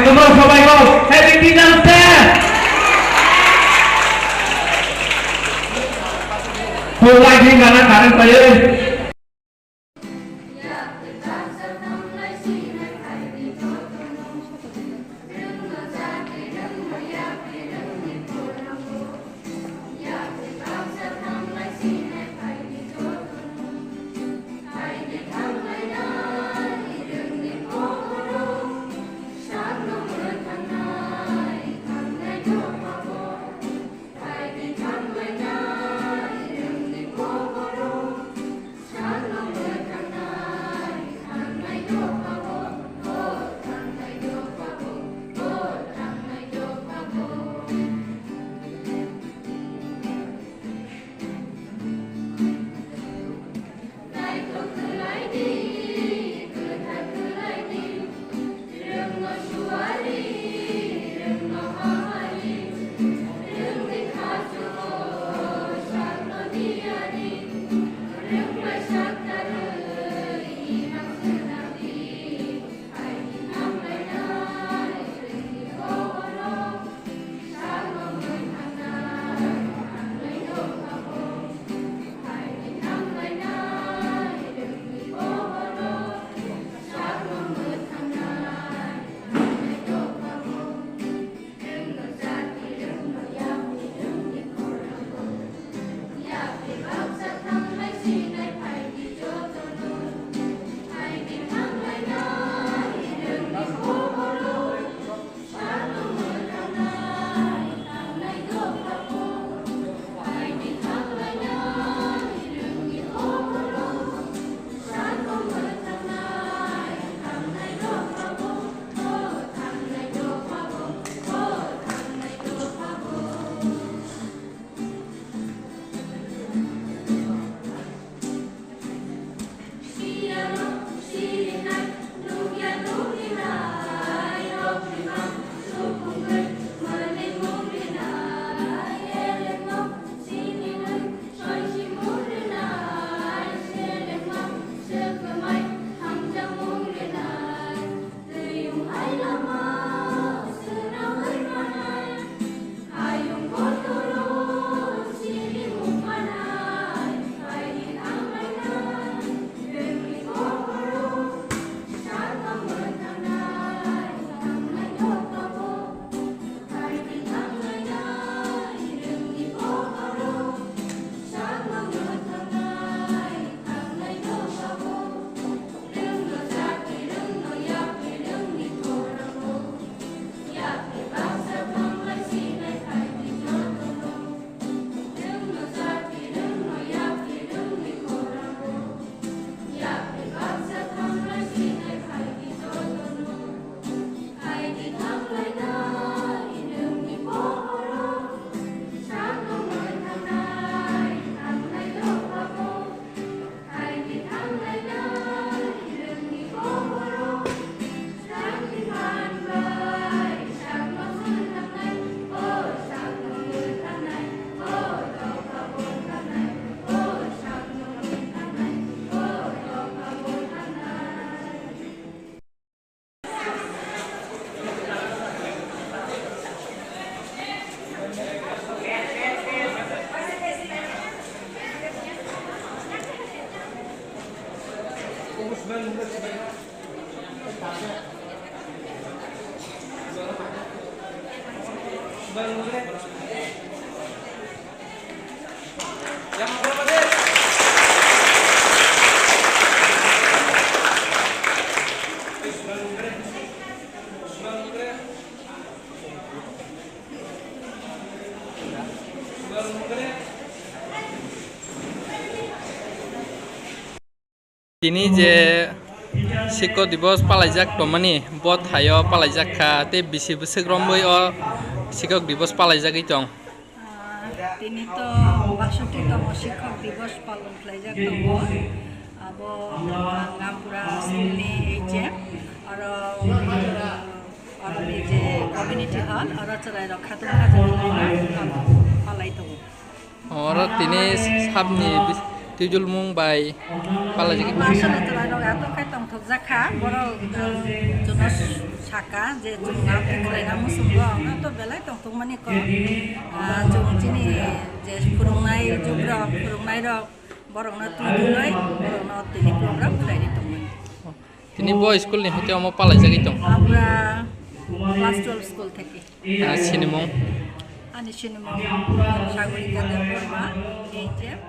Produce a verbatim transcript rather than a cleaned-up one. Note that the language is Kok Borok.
তোমরা সবাই বলো, Happy Teachers Day! তো লাইটিং গানা কারেন্ট পাইয়ে। Tini je Sikho Dibos palaijak tongmani, bo thaio palaijak kha, tei bisi bwswk romwi o Sikho Dibos palaijagwi tong. Ah, tini to baksoti tongo, Sikho Dibos palon khlaijak tongo. Abo Gampura school ni H M, aro, aro ni je community hall, aro chwrairok khatung khatung khlaima palai tongo. Oro tini sabni bis-, twijlmung bai palaijak. Aswk chwrairok Tongkha, tongthokjak kha, borok, ah, jono saka je chwng abo khlaina muchungo, no to belai tongthokmani kok. Ah, chwng chini je phwrwngnai jugrok, phwrwngnairok, borokno twi twi borokno tini program khlairwi tongmani. Tini bo school ni hoite omo palaijagwi tong? Abra class twelve school theke. Ah, sinimung? Ani sinimung Sagorika Debbarma, H M.